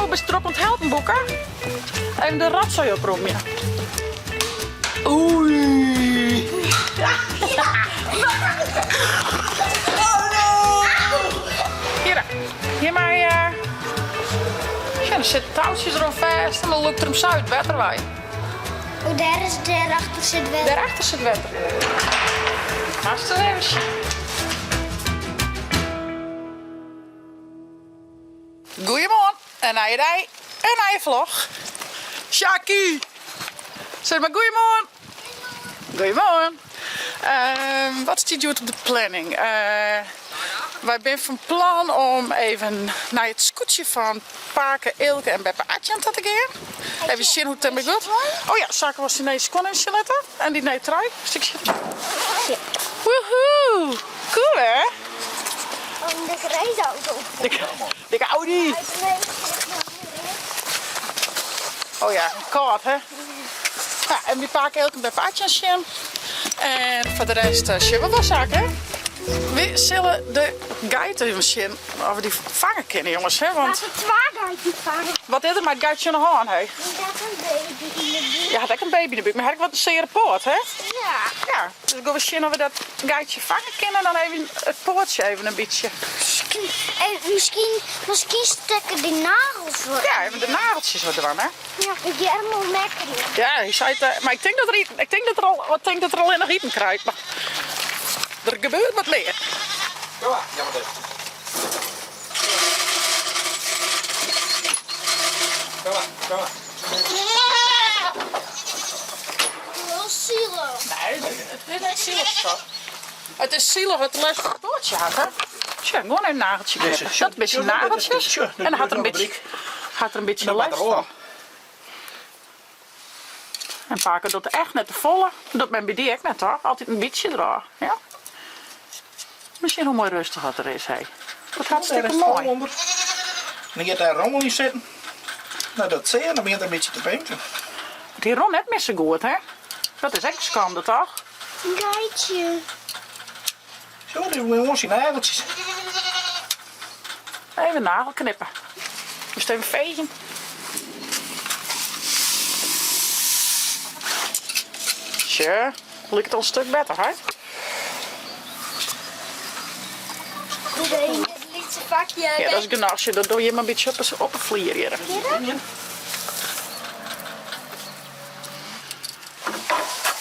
Oh, bist drok oan it helpen, Boeke? Even de rotsoai opromje. Oei. Hier, hier mei. Uh... Ja, der sitte toutsjes deroan fêst en dan lûkt er him sa út wetter wei. Oh, dêr is dêrachter sit wetter. Dêrachter sit wetter. Moatst ris even sjen. Goeiemoarn, in nije dei, in nije vlog. Sjaki! Sis mar goeiemoarn. Goeiemoarn. Ehm, wat stiet hjoed op de planning? Uh, wy binne fan plan om even nei it skûtsje fan pake Eelke en beppe Adjan ta te gean. Even sjen hoe't it dêrmei giet. Oh ja, Sake wol syn nije skuon even sjen litte. En dy nije trui. Stikje. Woehoe! Cool hè? Oh, de reisauto. Dikke Audi. Oh ja, kâld hè? Ja, en by pake Eelke en beppe Adjan sjen. En foar de rest eh, sjogge we wol Sake hè? We sille de geit even sjen of we dy fange kinne jonges hè, want... Laten we twa geiten fange. Wat is der mei it geitsje oan de hân hè? Die hat in baby yn de búk. Ja, hat ek in baby yn de búk, mar hat ek wat in seare poat hè? Ja. Ja, dus gean we sjen of we dat geitsje fange kinne en dan even it poatsje even in bytsje. En miskien, miskien stekke dy nagels wat. Ja, even de nageltsjes wat dwaan hè. Ja, ik hear him al mekkerjen. Ja, hy seit, eh, mar ik tink dat er iten, ik tink dat er al, ik tink dat er allinnich iten krijt, mar der gebeurt wat mear. Kom mar, ja mar even. Kom mar, kom mar. Wel zielig. Nee, it is net silich, skat. It is silich dat er lêst fan it poatsje hat, hè. Sjoch, gewoan even in nageltsje knippe. Dat binne syn nageltsjes. En dan hat er in bytsje, hat er in bytsje lêst fan. En pake docht echt net te folle. Dat docht men by dy ek net, toch? Altyd in bytsje derôf, ja. Mar sjen hoe moai rêstich dat er is, hé. Dat hartstikke moai. En dan giet dêr rommel yn sitten. No dat sear, dan begjint er in bytsje te pinken. Dy rûn net mear sa goed, hè? Dat is ek skande, toch? Een geitje. Zo, dit is gewoan syn nageltsjes. Even nagel knippe. Moast even vegen. Sjoch, liket al in stuk better, hè? Dit lytse fakje. Ja, dat is genôch. Sjoch, dat dogge je mar in bytsje op 'e flier hjir.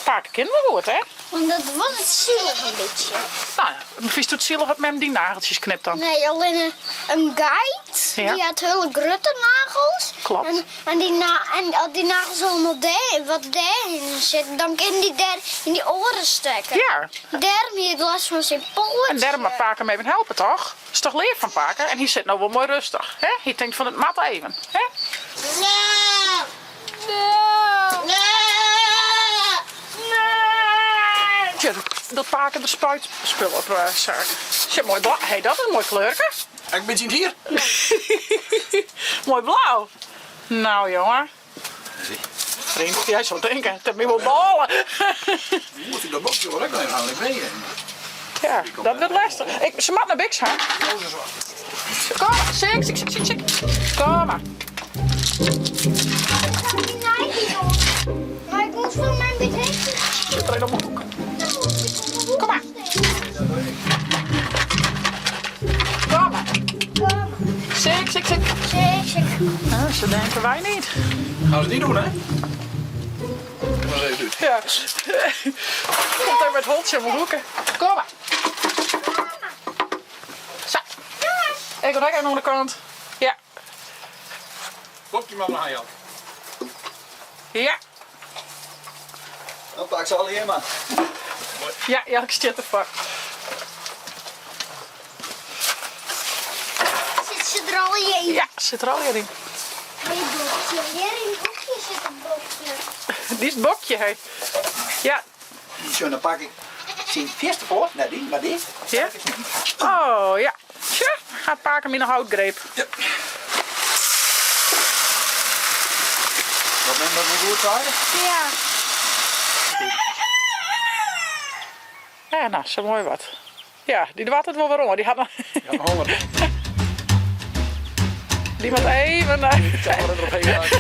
Pake kin wol goed, hè? Want dat was it silich in bytsje. No ja, fynst it silich dat mem dyn nageltsjes knipt dan? Nee, allinne in geit, Ja. dy hat hiele grutte nagels. Klopt. En, en, dy na, en as dy nagels helemaal dêr, wat dêrhinne sitte, dan kin dy dêr yn dy oaren stekke. Ja. Dêrom hie ik lêst fan syn poatsje. En dêrom moat pake him even helpe, toch? Is toch leaf fan pake? En hy sit no wol moai rêstich, hè? Hy tinkt fan it moat even, hè? Tja, dat pake der spuitspul op eh, Sake. Sjoch, moai blau. Hé, dat is in moai kleurke. Ek in bytsje yn it hier. Moai blau. Nou, jonge. Vriend, jij zou denken, het heeft me wel ballen. Moet ik dat bokje wel ek nog even halen? Ik weet het niet. Ja, dat wurdt lêstich. Ik, se moat nei Biks, hè? Kom mar, sik, sik, sik, sik, sik. Kom mar. Maar ik moest voor mijn bedrijf. Zit er een op mijn hoek. Kom maar. Kom maar. Sik, sik, sik. Sik, sik. Nou, zo denken wij niet. Gaan ze niet doen, hè? Maar even uit. Ja. Komt even het holtje om de hoeken. Kom maar. Zo. Ik wil even aan de kant. Ja. Komt maar maar, Jan. Ja. Dan pak ze al hier maar. Ja, ja, ik zit ervoor. Zit ze der al in? Ja, zit der al in. Hey, bokje. Hjir yn it bokje sit it bokje. Dy is it bokje, hé. Ja. Sjoch, dan pak ik syn fierste poat, net dy, mar dy. Ja? Oh, ja. Sjoch, hat pake him yn 'e houtgreep. Ja. Dat men dat goed sei? Ja. Ja, no, sa moai wat. Ja, dy doart it wol wer oan. Dy hat noch. Dy hat noch honger. Dy moat even.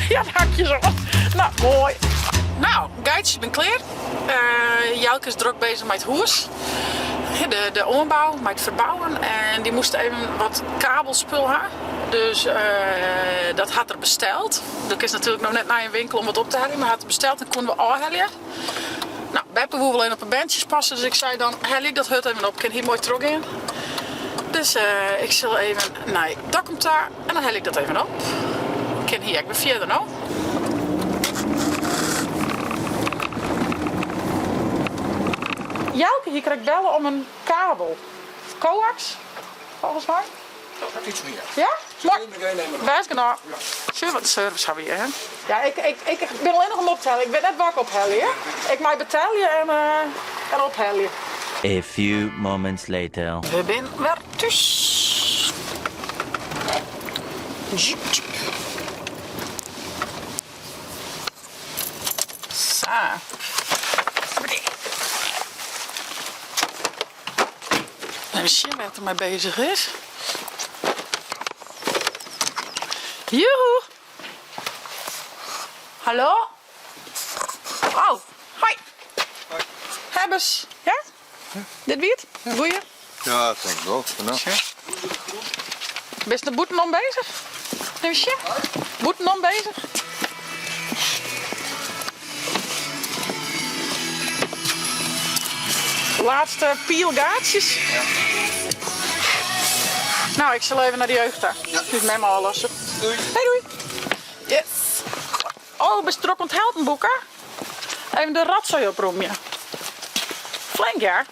Ja, de hakjes oan. No, moai. No, geitsjes bin klear. Jelke is drok bezich mei it hûs. De oanbou, mei it ferbouwen. En dy moast even wat kabelspul ha. Dus dat hat er besteld. Do kinst natuerlik no net nei in winkel om wat op te heljen, mar hat er besteld en koene we ôfhelje. No, beppe woe wol even op 'e berntsjes passe, dus ik sei dan helje ik dat hurd even op, kin hy moai trochgean. Dus ik sil even nei Dokkum ta en dan helje ik dat even op. Kin hy ek wer fierder no. Jelke hie krekt belle om in kabel. Coax, folgens my. Dat hat iets mear. Ja? Moai. Bêst genôch. Sjoch wat in service ha we hjir, hè. Ja, ik, ik, ik bin allinnich om op te heljen. Ik wit net wat ik ophelje, hè. Ik mei betelje en, en ophelje. A few moments later. We bin wer thús. Djip, djip. Sa. Even sjen wêr't er mei bezich is. Joehoe! Hallo? Oh, hoi! Hoi. Hebbes, ja? Dit wie it? Goeie? Ja, dat denk ik wel. Nou. Bist der bûtenom bezich? Even sjen. Bûtenom bezich? Laatste pielgaatsjes. Ja. Nou, ik sil even nei de jeugd ta. Ja. Ús mem ôflosse. Doei. Hey, doei. Yes. Oh, bist drok oan it helpen, Boeke? Even de rotzooi opromje. Flink, ja.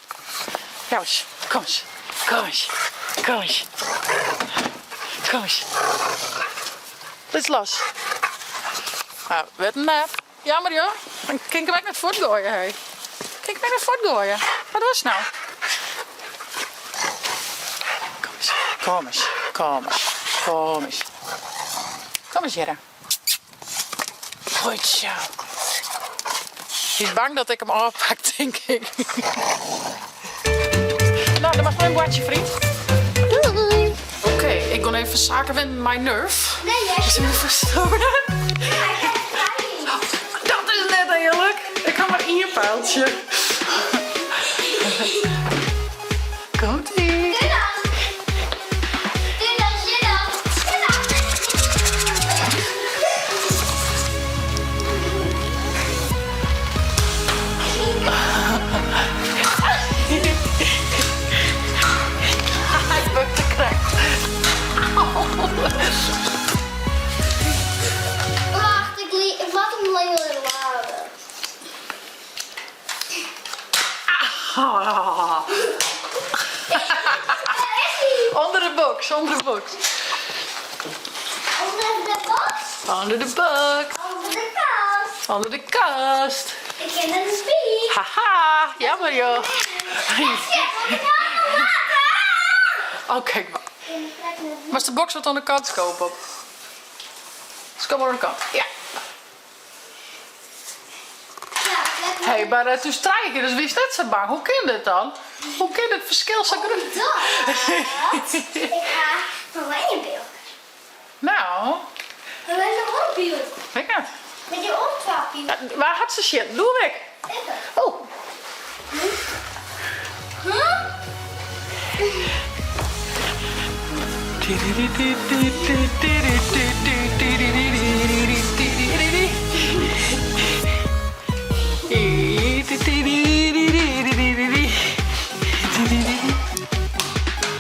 Kom eens, kom eens, kom eens, kom eens. Kom eens. Lit los. Nou, wurdt net. Jammer joh. Dan kin ik him ek net fuortgoaie, hé. Kin ik him ek net fuortgoaie? Wat dochst no? Kom eens, kom eens, kom eens, kom eens. Kom eens, Jera. Goed zo. Hy is bang dat ik him ôfpak, tink ik. No, dan moatst mei in boatsje, vriend. Doei. Oké, ik gean even saken winnen mei Nerf. Nee, jij Is hem verstoren? Dat is net eerlijk. Ik ha mar ien pijltsje. Komt ie. Doe dan. Doe dan, doe dan. Doe dan. Hy bukte krekt. Wacht, ik, ik laat hem later laden. Ah. Daar is hij. Onder de box, onder de box. Onder de box. Onder de box. Onder de kast. Onder de kast. Ik ken een spiek. Haha, jammer joh. Shit, wat Oh, kijk maar. Maar de box wat aan de kant skope? Sko maar aan de kant. Ja. Hé, mar it is trije kear, dus wiest net sa bang. Hoe kin dit dan? Hoe kin it ferskil sa grut? Omdat ik ha een oranje byld. Nou. Wat is een oar byld? Wit ik net. Met die oortwapje. Ja, waar hat se shit? Doe ik. Oh. Huh?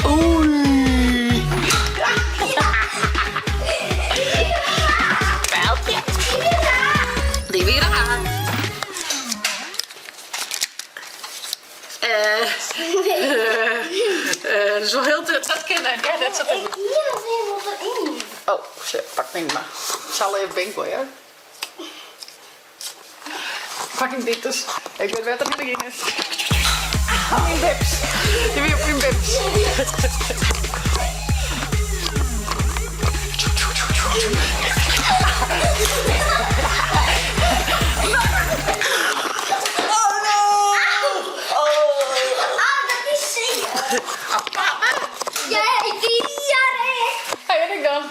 Oei. Die weer aan. Dat is wel heel te, dat kin net, ja, dat zat er. Hier is helemaal erin. Oh, shit, pak me maar. Ik zal even winkel, ja. Pak ik dit dus. Ik weet wat er in is. Ah, mijn bips. Die weer op mijn bips. Oh no! Oh! Ah, dat is zeer. Jij die jaren. Hey, en ik dan?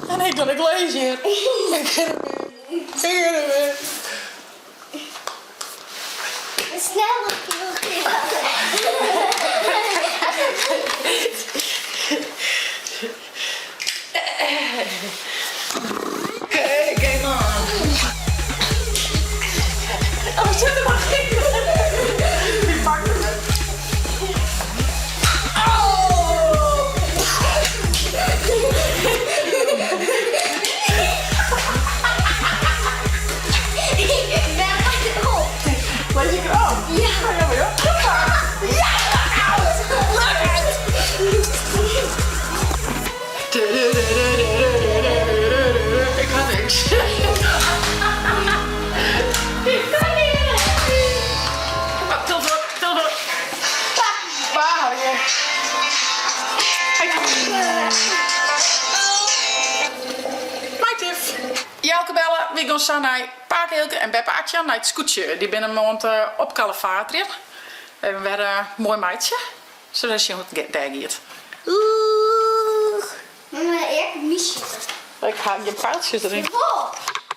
En ik dan, ik lês hjir. Ik kin net mear. Ik kin net mear. Snel Oké, game on. Oh, sit der noch yn. Ik pak hem net. Oh! Ik Lees ik erop? Ja. Ja, joh. Ja, look out! Look out! Ik ha niks. Oh, til door, til door. Waar hou je? Mei Tiff. Jelke belle, wy gean sa nei pake Eelke en beppe Atja nei it skûtsje. Dy binne moarn te opkalefaterjen. Even wer moai meitsje. Sille we sjen hoe't it dêr giet. Oeh. Mama, ik mis je. Ik ha gjin pijltsjes deryn. Wol.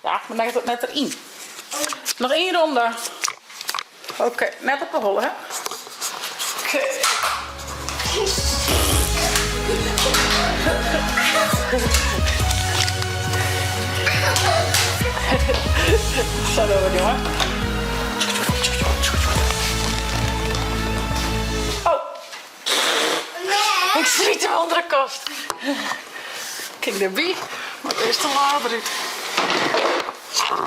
Ja, mar net, net deryn. Noch ien ronde. Oké, net op de holle, hè? Oké. Sa dogge we it, jonge. Oh. Nee. Ik smiet him ûnder de kast. Kijk derby, mar it is te laat út.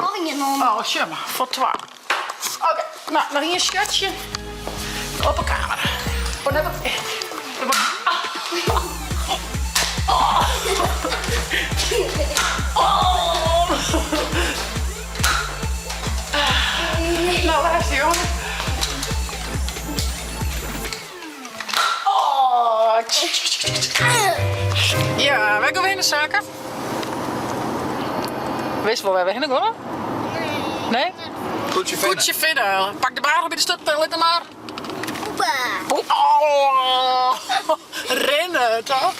Nog een om. Oh, sjoch mar, foar twa. Oké, nou, noch ien shirtje. Op 'e kamer. Oh, net op. Oh. Oh. Nou, luister jongen. Oh. Ja, wêr gean we hinne, Sake? Witst wol wêr't we hinne gean? Nee? Koetsje Finne. Koetsje Finne. Pak de barge by de sturt en lit him mar. Poepa. Oh, rinne, toch?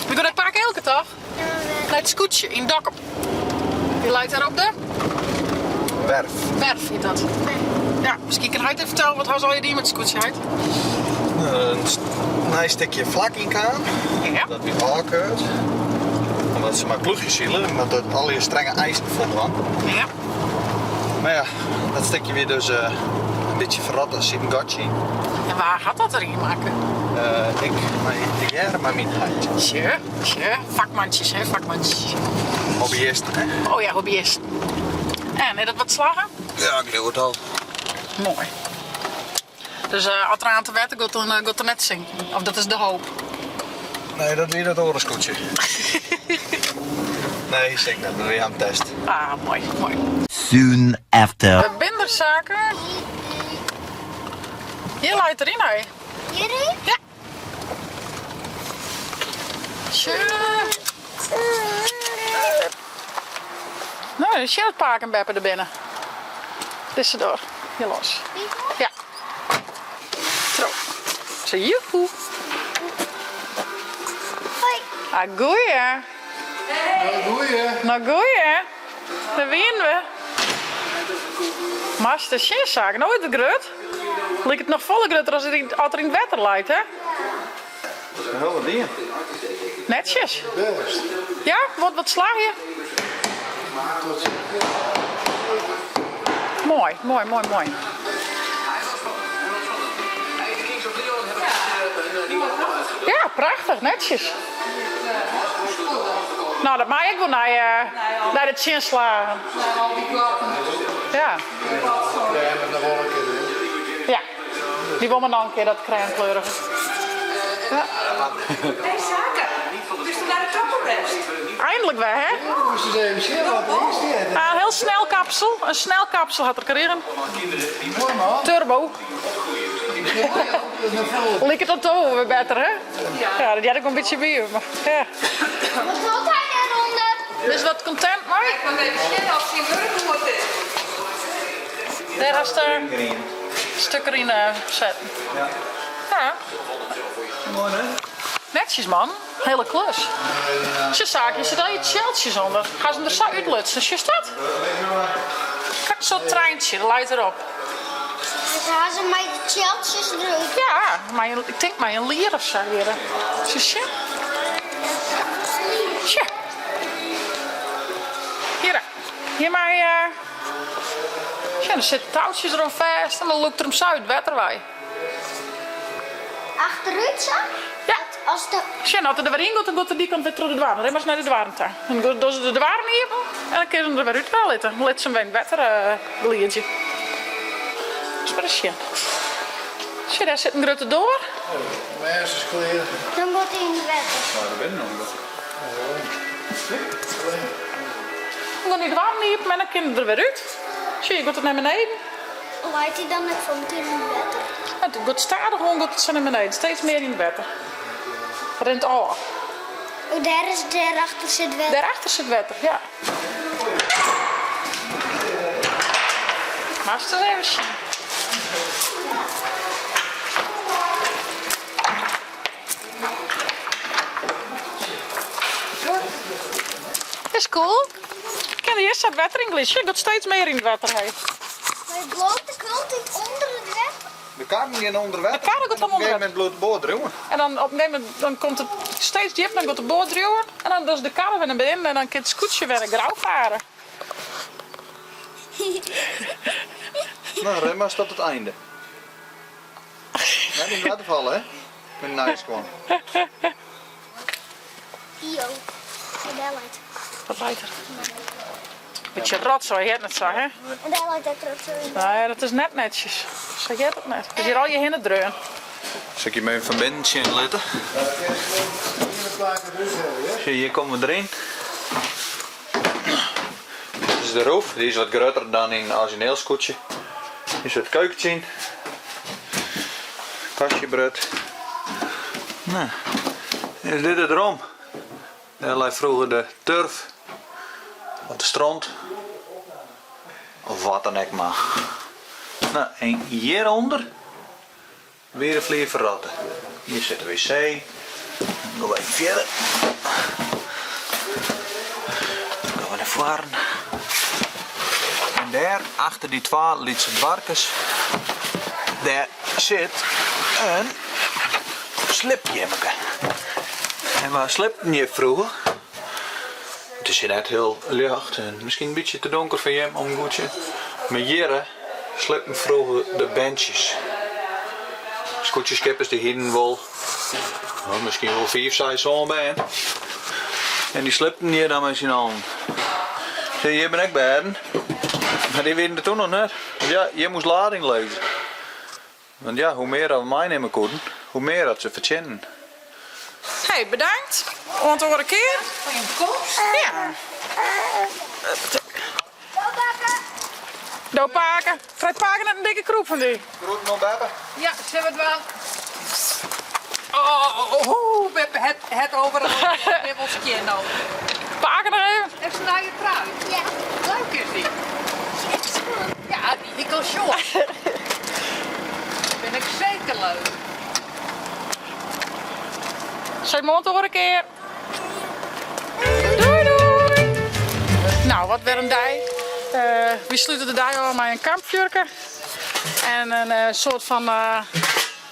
We gean nei pake Eelke, toch? Nei it skûtsje yn Dokkum. Dy leit dêr op de? Werf. Werf hjit dat. Ja, miskien kin heit even fertelle wat hast allegear dien mei it skûtsje, heit? In nij stikje flak ynkaam. Ja. Dat wie ôfkeurd. Omdat se mei ploechjes sile, moat dat allegear strenge eisen foldwaan. Ja. Mar ja, dat stikje wie dus in bytsje ferrotte, der siet in gatsje yn. En wa hat dat deryn makke? Ik, mei tegearre mei myn heit. Sjoch, sjoch. Fakmantsjes, hè, fakmantsjes. Hobbyisten, hè? Oh ja, hobbyisten. En, is dat wat slagge? Ja, ik leau it al. Moai. Dus as der aan te wetter giet, dan giet er net sinken. Of dat is de hoop. Nee, dat wie dat oare skûtsje. Nee, sinkt net, we ha him test. Ah, moai, moai. Soon after. De bindersaken. Hjir leit der yn, hè? Hjiryn? Ja. Sjoch. No, dan sjen it pake en beppe der binne. Dizze doar, hjir los. Ja. Tro. Sa, joehoe. Hoi. Ah, goeie. Goeie. No goeie. Dêr wienen we. Master sjen Sake, no is it grut. Liket noch folle grutter as as er yn it wetter leit, hè? Dat is in hiele dien. Netsjes. Bêst. Ja, wat wat slagje. Moai, moai, moai, moai. Ja, prachtich, netsjes. No, dat mei ek wol nei, nei de tsjinslagen. Ja. Ja, dy wol mar noch in kear dat krêmkleurige. Ja. Hey Sake, bist nei de kapper west? Eindelijk wer, hè? Moest eens even zien wat erin stiet. Ah, een heel snel kapsel. Een snel kapsel hat er krigen. Mooi man. Turbo. Liket dat toch weer better, hè? Ja, dat had ik een beetje bij maar ja. Wat doet hij daaronder? Dus wat content mei? Ik moat even sjen oft syn wurk goed is. Dêr hast in stuk deryn setten. Ja. Ja. Moai hè? Netsjes man, hele klus. Sjoch Saakje, der sitte allegear tsjeltsjes ûnder. Ha se 'm der sa útlutsen, sjochst dat? Krekt in soart treintsje, dat leit derop. Dus ha se mei de tsjeltsjes derút? Ja, mei in, ik tink mei in lier of sa hjirre. Sjochst sjen? Sjoch. Hjirre, hjir mei, sjoch, der sitte toutsjes deroan fêst en dan lûkt er 'm sa út it wetter wei. Achterút sa? Ja. As de... Sjen, as er der wer yn giet, dan giet er dy kant wer troch de doarren. Rin mar ris nei de doarren ta. Dan dogge se de doarren iepen en dan kinne se him der wer út litte. Dan litte se him wer yn it wetter gliidzje. Ris mar ris sjen. Sjoch, dêr sit in grutte doar. Mêst is klear. Dan giet hy yn it wetter. Dan gean dy doarren iepen en dan kin er der wer út. Sjoch, hjir giet it nei beneden. Leit hy dan net somtiden yn it wetter? It giet stadichoan giet it sa nei beneden, steeds mear yn it wetter. Rint ôf. Oh, dêr is dêrachter sit wetter. Dêrachter sit wetter, ja. Moatst ris even sjen. Is cool. Kin der hjir sa it wetter yn glydzje. It giet steeds mear yn it wetter heen. Mar it bliuwt ek altyd ûnder it wetter. De karren gean ûnder wetter. De karren giet dan ûnder wetter. Op in gegeven momint bliuwt de boat driuwen. En dan op in gegeven momint dan komt it steeds djipper, dan giet de boat driuwen. En dan dogge se de karre wer nei binnen en dan kin it skûtsje wer nei Grou fare. No, rin mar tot it einde. Net yn it wetter falle, hè? Met nije skuon. Io. En dêr leit. Wat leit der? Bytsje rotsoai heart net sa, hè? En dêr leit ek rotsoai. Nee, dat is net netsjes. Sa heart it net. Is hjir allegear hinne dreaun. Sil ik jim even fan binnen sjen litte? Sjoch, hjir komme we deryn. Dit is de roef, dy is wat grutter dan yn orizjineel skûtsje. Hier sit it keukentsje yn. Kastje brut. Nou, is dit it rom. Dêr lei froeger de turf, of de stront, of wat dan ek mar. Nou, en hjirûnder Wie de flier ferrotte. Hjir sit de wc. Dan gean we even fierder. Dan gean we nei foaren. En dêr, achter dy twa lytse doarkes, dêr sit in slipkeammerke. En wa slipten hjir froeger? It is hjir net hiel ljocht en miskien in bytsje te donker foar jim om goed sjen. Mar hjirre slipten froeger de berntsjes. Skûtsjeskippers dy hienen wol, no, miskien wol fiif, seis, sân bern. En dy slipten hjir dan mei syn allen. Sjoch, hjir binne ek bêden. Mar dy wienen der toen noch net. Want ja, hjir moast lading lizze. Want ja, hoe mear dat we meinimme koenen, hoe mear dat se fertsjinnen. Hey, bedankt. Oant de oare kear. Foar jim komst. Ja. Do pake. Krijt pake net in dikke krûp fan dy? Groeten oan beppe. Ja, sille we dwaan. Oh, oh, oh, beppe het, het overal wol skjin no. Pake noch even. Is in nije trui. Ja. Leuk is dy. Ja, dy hie ik al sjoen. Fyn ik seker leuk. Sis moarn de oare kear. Doei doei! Nou, wat wer in dei. Wy slute de dei ôf mei in kampfjurke en in soart fan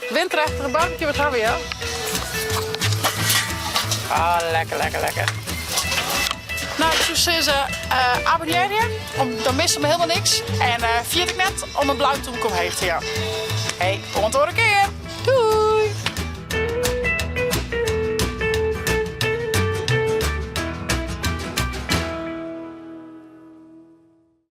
winterachtige barbecue. Wat ha we hjir? Ah, lekker, lekker, lekker. Nou, ik soe sizze, abonnearje, dan misse we helemaal niks. En ferjit ek net om in blauwe tûmke omheech te jaan. Hey, oant de oare kear!